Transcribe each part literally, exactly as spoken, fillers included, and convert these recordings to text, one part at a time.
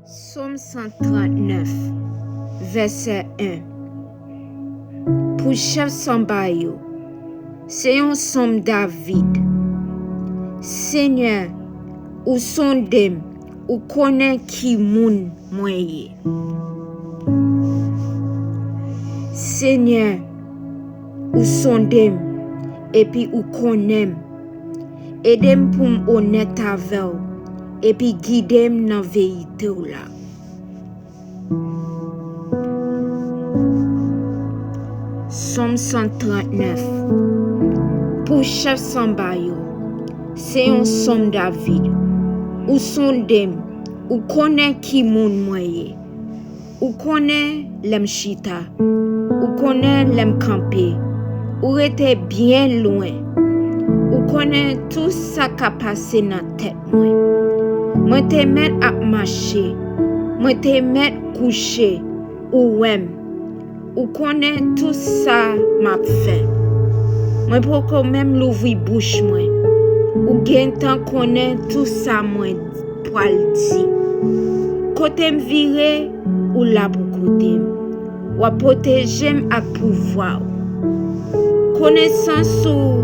Sòm san trannèf, vèsè en. Pou chèf sanba yo, se yon sòm David. Senyè, ou sonde m, ou konnen ki moun mwen ye. Senyè, ou sonde m, epi ou konnen m. Ede m pou m onèt avè w, epi gide m nan verite w la. Sòm san trannèf. Pou chèf sanba yo, se yon sòm David. Ou sonde m, ou konnen ki moun mwen ye. Ou konnen lè m chita, ou konnen lè m kanpe, ou rete byen lwen. Ou konnen tou sa k ap pase nan tèt mwen. Mwen te mèt ap mache, mwen te mèt kouche, ou wè m. Ou konnen tou sa m ap fè. Mwen poko menm louvri bouch mwen. Ou gentan konnen tou sa mwen pral di. Kote m vire, ou la pou kote m. W ap pwoteje m ak pouvwa w. Konesans ou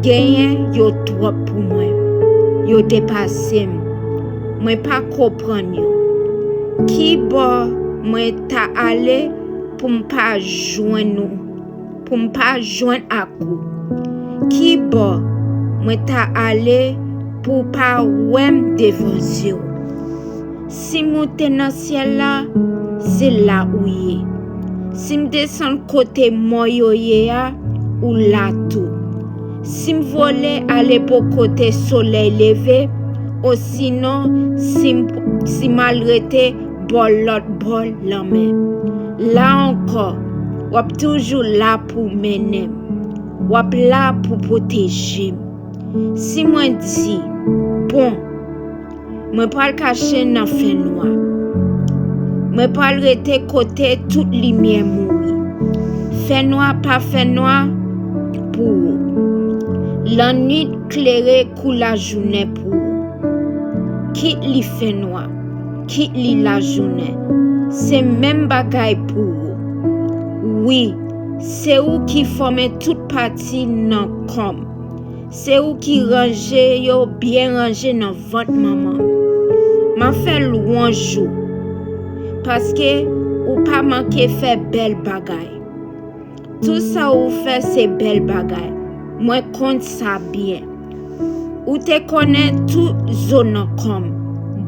genyen yo twòp pou mwen. Yo depase m. Mwen pa konprann yo. Ki bò mwen ta ale pou m pa jwenn ou, pou m pa jwenn ak ou? Ki bò mwen ta ale pou w pa wè m devan zye w? Si m moute nan syèl la, se la ou ye. Si m desann kote mò yo ye a, ou la tou. Si m vole ale bò kote solèy leve, osinon si m, si m al rete bò lòt bò lanmè, la ankò, w ap toujou la pou mennen m. W ap la pou pwoteje m. Si mwen di, bon, mwen pral kache nan fènwa. Mwen pral rete kote tout limyè mouri. Fènwa pa fènwa pou ou. Lannwit klere kou lajounen pou ou. Kit li fènwa, kit li lajounen, se menm bagay pou ou. Wi, se ou ki fòme tout pati nan kò m. Se ou ki ranje yo byen ranje nan vant manman m. M ap fè lwanj ou, paske ou pa manke fè bèl bagay. Tou sa ou fè se bèl bagay. Mwen konn sa byen. Ou te konnen tout zo nan kò m.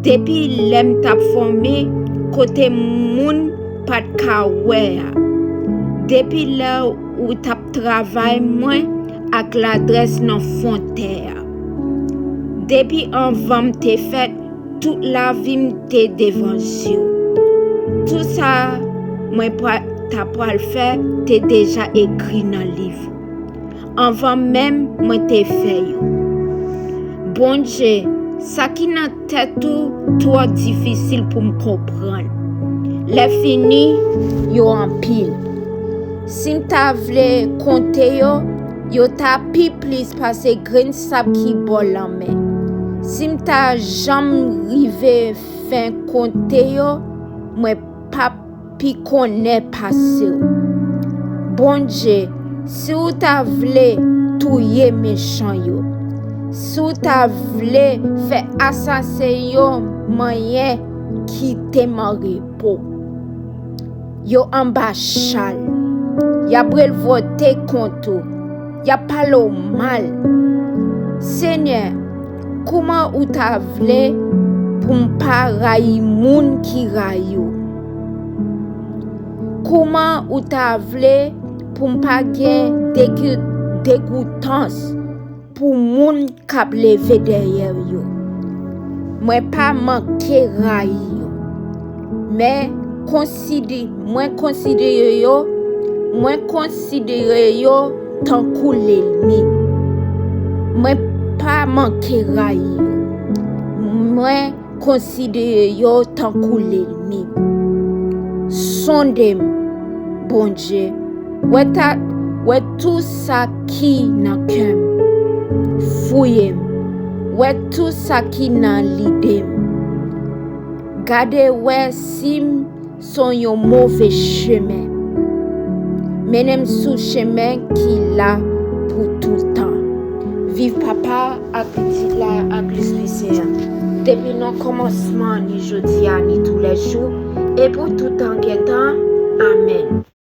Depi lè m t ap fòme, kote moun pa t ka wè a. Depi lè ou t ap travay mwen ak ladrès nan fon tè a. Depi anvan m te fèt, tout lavi m te devan zye w. Tou sa mwen pra-, ta pral fè te deja ekri nan liv ou, anvan menm mwen te fè yo. Bondye, sa ki nan tèt ou twò difisil pou m konprann. Lèfini, yo anpil. Si m ta vle konte yo, yo ta pi plis pase grenn sab ki bò lanmè. Si m ta janm rive fen konte yo, mwen p ap pi konnen pase w. Bondye, si w ta vle touye mechan yo, si w ta vle fè asasen yo manyen kite m an repo, yo anba chal, y ap revolte kont ou, y ap pale w mal. Senyè, kouman ou ta vle pou m pa rayi moun ki rayi w? Kouman ou ta vle pou m pa gen degi-, degoutans pou moun k ap leve dèyè yo? Mwen pa manke rayi yo, men konside-, mwen konsidere yo, mwen konsidere yo tankou lènmi m. Mwen pa manke rayi yo. Mwen konsidere yo tankou lènmi m. Sonde m, Bondye, wè ta, wè tou sa ki nan kè m. Fouye m, wè tou sa ki nan lide m. Gade wè si m sou yon move chemen. Mennen m sou chemen ki la pou toutan. Viv Papa ak Pitit la ak Lespri Sen an. Depi nan kòmansman, ni jodi a, ni toulèjou, e pou toutan gen tan. Amèn.